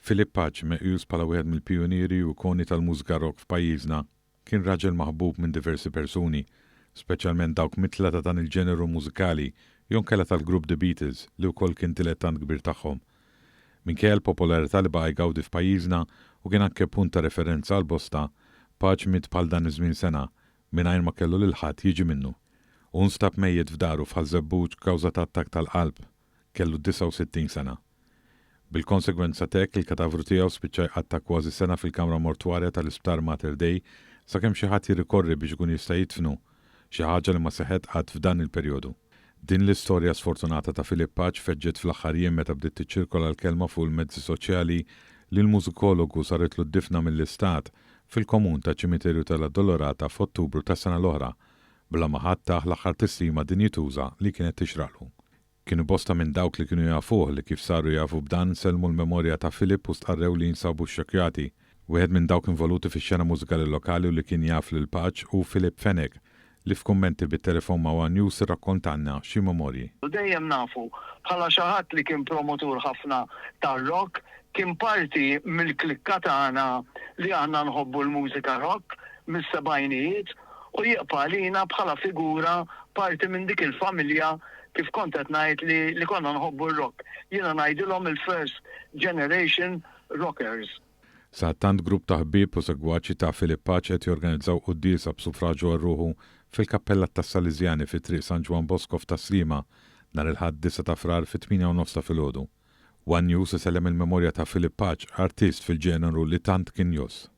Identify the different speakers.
Speaker 1: Philip Pace, meqjus bħala wieħed mill-pijunieri u ikoni tal-mużika rock f'pajjiżna, kien raġel maħbub minn diversi persuni, speċjalment dawk mitla ta' dan il-ġeneru mużikali jew inkella tal-grupp The Beatles li wkoll kien dilettant kbir tagħhom. Minkejja l-popolarità li baqa' jgawdi f'pajjiżna u kien anke punt ta' referenza għal bosta, Pace miet bħal dan iż-żmien sena, mingħajr ma kellu lil ħadd jiġi minnu. Hu nstab mejjet f'daru f'Ħaż-Żebbuġ kawża ta' attakk tal-qalb. Kellu 69 sena. Bil-konsegwenza t'hekk, il-katavru tiegħu spiċċa jqatta' kważi sena fil-kamra mortwarja tal-Isptar Mater Dei sakemm xi ħadd jirrikorri biex ikun jista' jidfnu, xi ħaġa li ma seħħet qatt f'dan il-perjodu. Din l-istorja sfortunata ta' Philip Pace feġġet fl-aħħar jiem meta bdiet tiċċirkola l-kelma fuq il-mezzi soċjali li l-mużikologu saritlu d-difna mill-Istat fil-komun taċ-Ċimiterju tal-Addolorata f'Ottubru tas-sena l-oħra, bla ma ħadd tah l-aħħar tislima dinjituża li kienet tixraqlu. Kienu bosta minn dawk li kienu jafuh li kif saru jafu b'dan sellmu l-memorja ta' Philip u stqarrew li jinsabu xxokkjati. Wieħed minn dawk involuti fix-xena mużikali lokali u li kien jaf lil Pace hu Philip Fenech li f'kummenti bit-telefon ma' one News irrakkontalna xi memorji.
Speaker 2: Dejjem nafu bħala xi ħadd li kien promotur ħafna tar-rock, kien parti mill-klikka tagħna li aħna nħobbu l-mużika rock mis-sebgħinijiet u jibqa' għalina bħala figura parti minn dik il-familja kif kont qed ngħid li li konna nħobbu r-rock. Jiena ngħidilhom il-first generation rockers.
Speaker 1: Sadattant grupp ta' ħbieb u segwaċi ta' Philip Pace qed jorganizzaw quddiesa b'sufraġju għal ruħu fil-Kappella tas-Saliżjani fi Triq San Ġwann Bosco f'Tas-Sliema nhar il-Ħadd 9 ta' Frar fit-tmienja u nofs ta' filgħodu. One News isellem il-memorja ta' Philip Pace, artist fil-ġeneru li tant kien jgħożż.